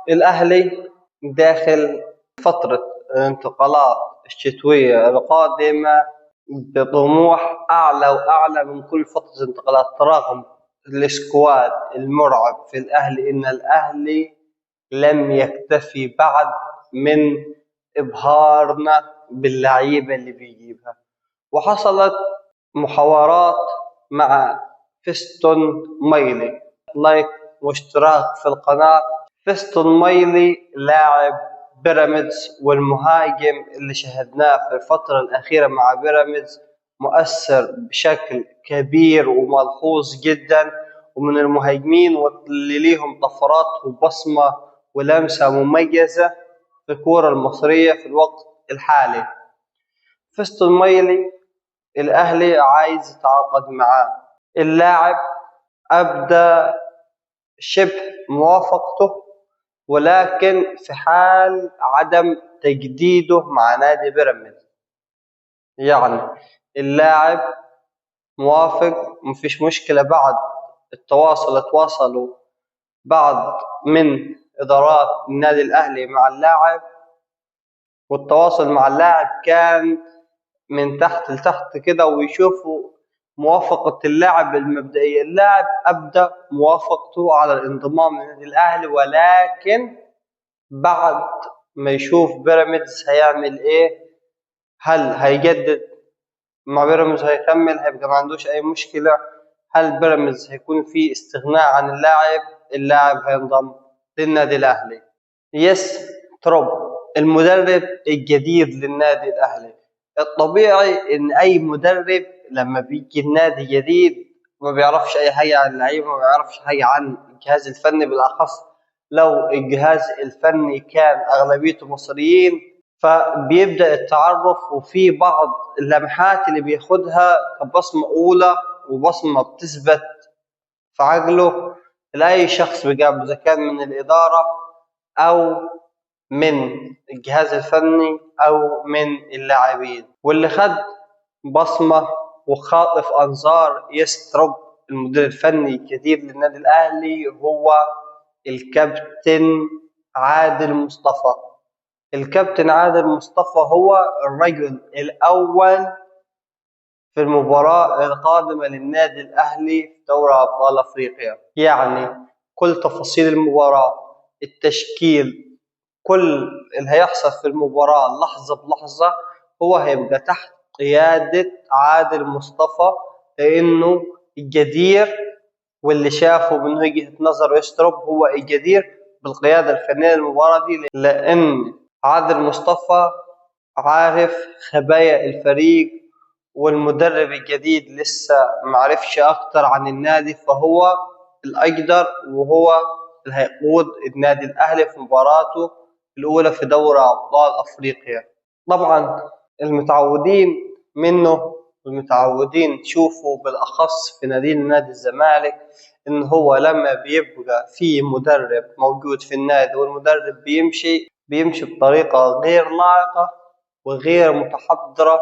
الأهلي داخل فترة الانتقالات الشتوية القادمة بطموح أعلى وأعلى من كل فترة انتقالات، رغم السكواد المرعب في الأهلي، إن الأهلي لم يكتفي بعد من إبهارنا باللعيبة اللي بيجيبها. وحصلت محاورات مع فيستون مايلي، like واشتراك في القناة. فيستون مايلي لاعب بيراميدز والمهاجم اللي شاهدناه في الفترة الأخيرة مع بيراميدز، مؤثر بشكل كبير وملحوظ جدا، ومن المهاجمين واللي ليهم طفرات وبصمة ولمسة مميزة في الكورة المصرية في الوقت الحالي. فيستون مايلي الأهلي عايز يتعاقد معاه، اللاعب أبدى شبه موافقته، ولكن في حال عدم تجديده مع نادي بيراميدز. يعني اللاعب موافق، مفيش مشكلة، بعد التواصل تواصلوا بعض من إدارات النادي الأهلي مع اللاعب، والتواصل مع اللاعب كان من تحت لتحت كده، ويشوفوا موافقة اللاعب المبدئية. اللاعب أبدى موافقته على الانضمام للنادي الأهلي، ولكن بعد ما يشوف بيراميدز هيعمل إيه، هل هيجدد مع بيراميدز، هيكمل، هيبقى ما عندوش أي مشكلة، هل بيراميدز هيكون في استغناء عن اللاعب، اللاعب هينضم للنادي الأهلي. يس تروب المدرب الجديد للنادي الأهلي. الطبيعي إن أي مدرب لما بيجي النادي جديد ما بيعرفش أي حاجة عن اللعيبة، ما بيعرفش حاجة عن الجهاز الفني، بالأخص لو الجهاز الفني كان أغلبيته مصريين، فبيبدأ التعرف، وفي بعض اللمحات اللي بياخدها كبصمة أولى وبصمة بتثبت في عقله لأي شخص بيقابله، إذا كان من الإدارة أو من الجهاز الفني أو من اللاعبين. واللي خد بصمة وخاطف أنظار يستروب المدير الفني الجديد للنادي الأهلي هو الكابتن عادل مصطفى. الكابتن عادل مصطفى هو الرجل الأول في المباراة القادمة للنادي الأهلي في دوري أبطال أفريقيا. يعني كل تفاصيل المباراة، التشكيل، كل اللي هيحصل في المباراة لحظة بلحظة هو هيبقى تحت قيادة عادل مصطفى، لأنه الجدير، واللي شافه من وجهة نظره يستروب هو الجدير بالقيادة الفنية للمباراة دي، لأن عادل مصطفى عارف خبايا الفريق، والمدرب الجديد لسه معرفش أكتر عن النادي، فهو الأقدر وهو اللي هيقود النادي الأهلي في مباراته الأولى في دوري أبطال أفريقيا. طبعا المتعودين منه والمتعودين تشوفه بالأخص في نادي الزمالك، إن هو لما بيبقى في مدرب موجود في النادي والمدرب بيمشي بطريقة غير لائقة وغير متحضرة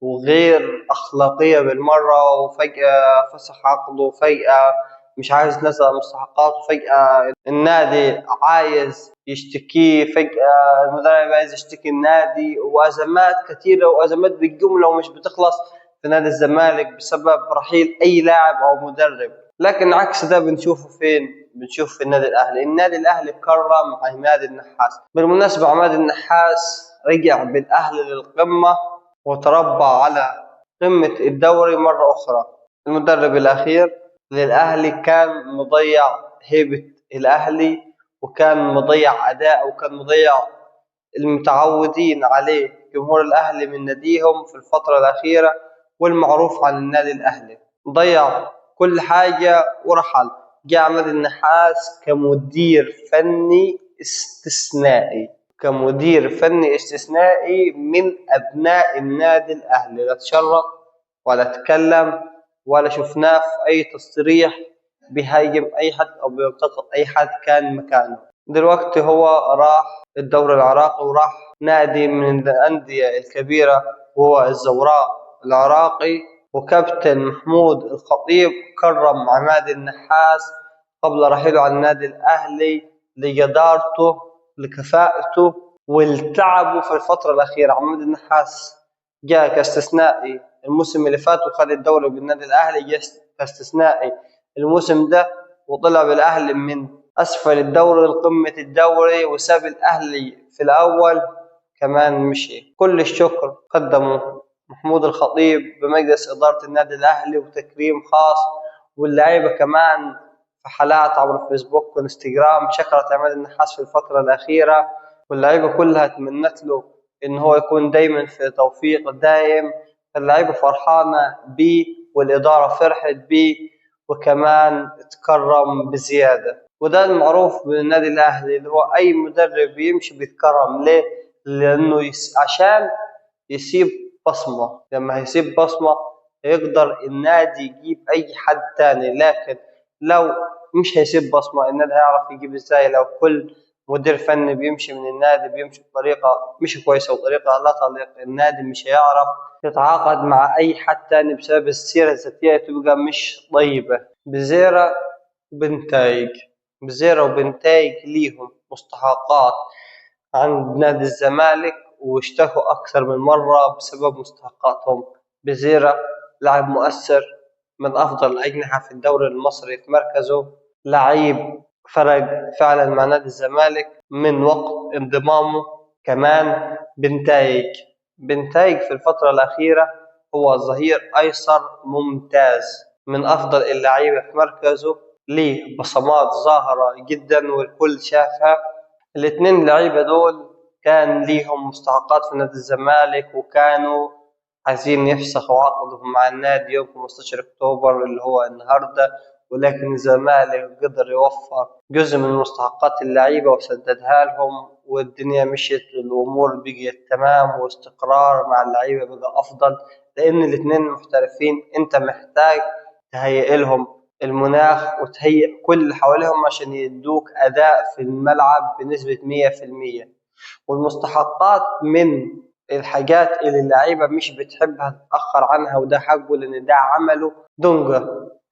وغير أخلاقية بالمرة، وفجأة فسخ عقده، وفجأة مش عايز نزل مستحقاته، فجأة النادي عايز يشتكيه، فجأة المدرب عايز يشتكي النادي، وأزمات كثيرة وأزمات بالجملة ومش بتخلص في نادي الزمالك بسبب رحيل أي لاعب أو مدرب. لكن عكس ده بنشوفه فين؟ بنشوف في النادي الأهلي. النادي الأهلي كرم عماد النحاس. بالمناسبة عماد النحاس رجع بالأهلي للقمة وتربع على قمة الدوري مرة أخرى. المدرب الأخير للأهلي كان مضيع هيبة الأهلي، وكان مضيع أداء، وكان مضيع المتعودين عليه جمهور الأهلي من ناديهم في الفترة الأخيرة والمعروف عن النادي الأهلي. ضيع كل حاجة ورحل. جاء عماد النحاس كمدير فني استثنائي، كمدير فني استثنائي من أبناء النادي الأهلي، لا تشرط ولا تكلم ولا شفناه في أي تصريح بيهاجم أي حد أو بينتقد أي حد كان مكانه. دلوقتي هو راح الدوري العراقي وراح نادي من الأندية الكبيرة وهو الزوراء العراقي. وكابتن محمود الخطيب كرم عماد النحاس قبل رحيله عن النادي الأهلي لجدارته، لكفاءته، ولتعبه في الفترة الأخيرة. عماد النحاس جاء كاستثنائي الموسم اللي فات وخد الدوري بالنادي الأهلي، جاء كاستثنائي الموسم ده وطلع بالأهلي من أسفل الدوري لقمة الدوري وساب الأهلي في الأول كمان مشي. كل الشكر قدمه محمود الخطيب بمجلس إدارة النادي الأهلي وتكريم خاص، واللعيبة كمان في حالات عبر فيسبوك وانستجرام شكرت عماد النحاس في الفترة الأخيرة، واللعيبة كلها تمنت له إن هو يكون دايما في توفيق دايم. اللعيبة فرحانة بيه والإدارة فرحت بيه وكمان اتكرم بزيادة، وده المعروف بالنادي الأهلي اللي هو أي مدرب يمشي بيتكرم. ليه؟ لأنه عشان يسيب بصمة. لما هيسيب بصمة يقدر النادي يجيب أي حد تاني، لكن لو مش هيسيب بصمة النادي هيعرف يجيب إزاي؟ لو كل مدير فني بيمشي من النادي بيمشي بطريقة مش كويسة وطريقة لا تليق، النادي مش هيعرف يتعاقد مع أي حد تاني بسبب السيرة الذاتية تبقى مش طيبة. بزيرة وبنتايج، بزيرة وبنتايج ليهم مستحقات عند نادي الزمالك واشتكوا أكثر من مرة بسبب مستحقاتهم. بزيرة لاعب مؤثر، من أفضل الأجنحة في الدوري المصري في مركزه، لعيب فرق فعلا مع نادي الزمالك من وقت انضمامه. كمان بنتايج في الفترة الأخيرة هو ظهير أيسر ممتاز، من أفضل اللعيبة في مركزه، ليه بصمات ظاهرة جدا والكل شافها. الاثنين لعيبة دول كان ليهم مستحقات في نادي الزمالك وكانوا عايزين يفسخوا عقدهم مع النادي يوم 15 أكتوبر اللي هو النهاردة، ولكن الزمالك قدر يوفر جزء من مستحقات اللعيبة وسددها لهم، والدنيا مشيت والأمور بقيت تمام واستقرار مع اللعيبة بقى أفضل، لأن الاثنين محترفين أنت محتاج تهيئ لهم المناخ وتهيئ كل اللي حواليهم عشان يدوك أداء في الملعب بنسبة 100%. والمستحقات من الحاجات اللي اللعيبة مش بتحبها تتأخر عنها، وده حقه لأن ده عمله.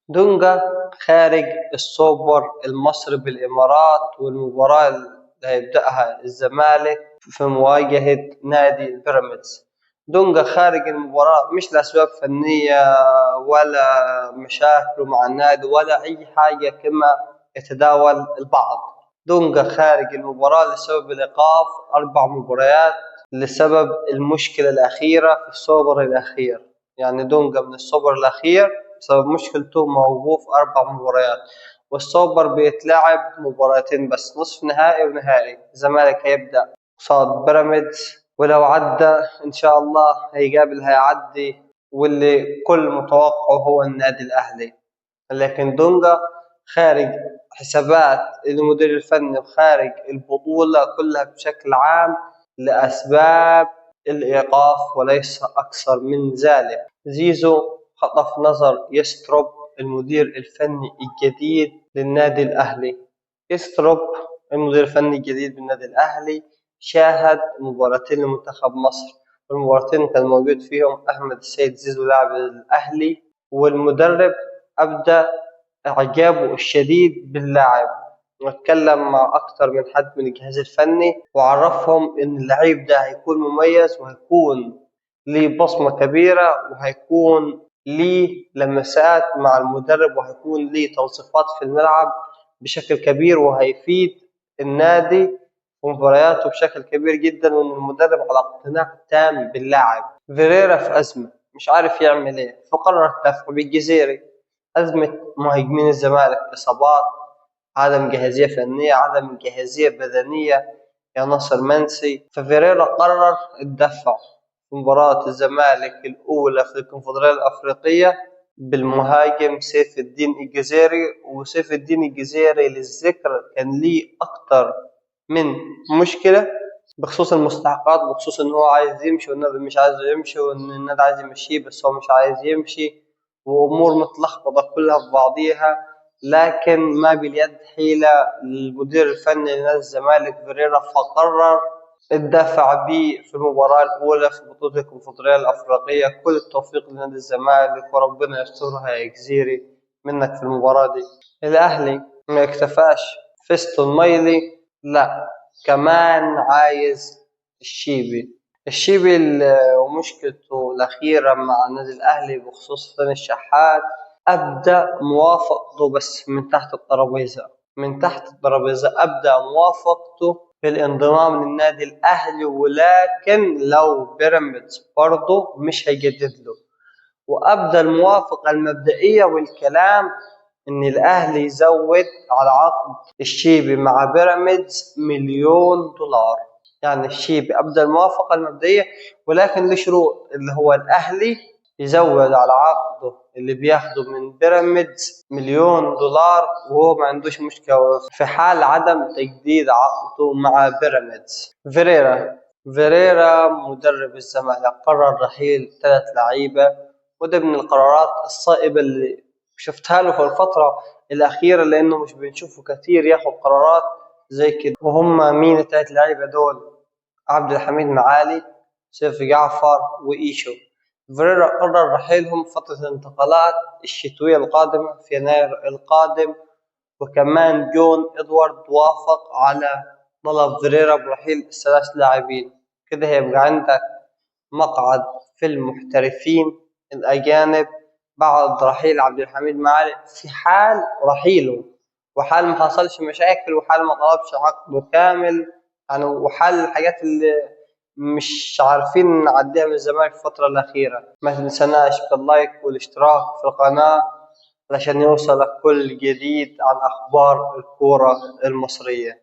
دونجا خارج السوبر المصري بالإمارات والمباراة اللي هيبدأها الزمالك في مواجهة نادي بيراميدز. دونجا خارج المباراة مش لأسباب فنية ولا مشاكله مع النادي ولا أي حاجة كما يتداول البعض. دونجا خارج المباراة لسبب الإيقاف 4 مباريات لسبب المشكلة الأخيرة في السوبر الأخير. يعني دونجا من السوبر الأخير بسبب مشكلته موقوف 4 مباريات، والسوبر بيتلعب مباراتين بس، نصف نهائي ونهائي. الزمالك هيبدأ قصاد بيراميدز، ولو عدى إن شاء الله هيقابل هيعدي، واللي كل متوقعه هو النادي الأهلي. لكن دونجا خارج حسابات المدير الفني وخارج البطولة كلها بشكل عام لأسباب الإيقاف وليس أكثر من ذلك. زيزو خطف نظر يستروب المدير الفني الجديد للنادي الأهلي. يستروب المدير الفني الجديد للنادي الأهلي شاهد مباراتين لمنتخب مصر، والمباراتين كان موجود فيهم أحمد السيد زيزو لاعب الأهلي، والمدرب أبدى إعجابه الشديد باللاعب واتكلم مع أكتر من حد من الجهاز الفني وعرفهم إن اللعيب ده هيكون مميز وهيكون ليه بصمة كبيرة وهيكون ليه لمسات مع المدرب وهيكون ليه توصيفات في الملعب بشكل كبير وهيفيد النادي ومبارياته بشكل كبير جدا، وإن المدرب على اقتناع تام باللاعب. فيريرا في أزمة مش عارف يعمل إيه، فقرر الدفع بالجزيري. أزمة مهاجمين الزمالك، إصابات، عدم جاهزية فنية، عدم جاهزية بدنية يا ناصر منسي. ففيريرا قرر الدفع في مباراة الزمالك الأولى في الكونفدرالية الأفريقية بالمهاجم سيف الدين الجزيري. وسيف الدين الجزيري للذكر كان ليه أكتر من مشكلة بخصوص المستحقات، بخصوص إن هو عايز يمشي والنادي مش عايزه يمشي، وإن النادي عايز يمشيه بس هو مش عايز يمشي، وأمور متلخبطة كلها في بعضيها. لكن ما باليد حيلة للمدير الفني لنادي الزمالك فيريرا، فقرر الدفع به في المباراة الأولى في بطولة الكونفدرالية الأفريقية. كل التوفيق لنادي الزمالك وربنا يسترها يا جزيري منك في المباراة دي. الأهلي ما اكتفاش فيستون مايلي لا كمان عايز الشيبي. الشيبي ومشكلته الأخيرة مع النادي الأهلي بخصوص حسين الشحات، أبدأ موافقته بس من تحت الترابيزة، من تحت الترابيزة أبدأ موافقته بالانضمام للنادي الأهلي، ولكن لو بيراميدز برضه مش هيجدد له. وأبدأ الموافقة المبدئية والكلام إن الأهلي يزود على عقد الشيبي مع بيراميدز $1,000,000. يعني الشيبي أبدأ الموافقة المبدئية، ولكن له شروط، اللي هو الأهلي يزود على عقده اللي بياخده من بيراميدز $1,000,000، وهو ما عندوش مشكلة في حال عدم تجديد عقده مع بيراميدز. فيريرا مدرب الزمالك قرر رحيل 3 لعيبة، وده من القرارات الصائبة اللي شفتها له في الفترة الأخيرة، لأنه مش بنشوفه كتير ياخد قرارات زي كده. وهم مين التلات لعيبة دول؟ عبد الحميد معالي، سيف جعفر، وإيشو. فيريرا قرر رحيلهم فترة الانتقالات الشتوية القادمة في يناير القادم، وكمان جون إدوارد وافق على طلب فيريرا برحيل الثلاث لاعبين. كده هيبقى عندك مقعد في المحترفين الأجانب بعد رحيل عبد الحميد معالي، في حال رحيله وحال ما حصلش مشاكل وحال ما طلبش عقده كامل، وحال الحاجات اللي مش عارفين نعديها من الزمالك الفترة الأخيرة. ما تنسناش باللايك والاشتراك في القناة علشان يوصلك كل جديد عن أخبار الكورة المصرية.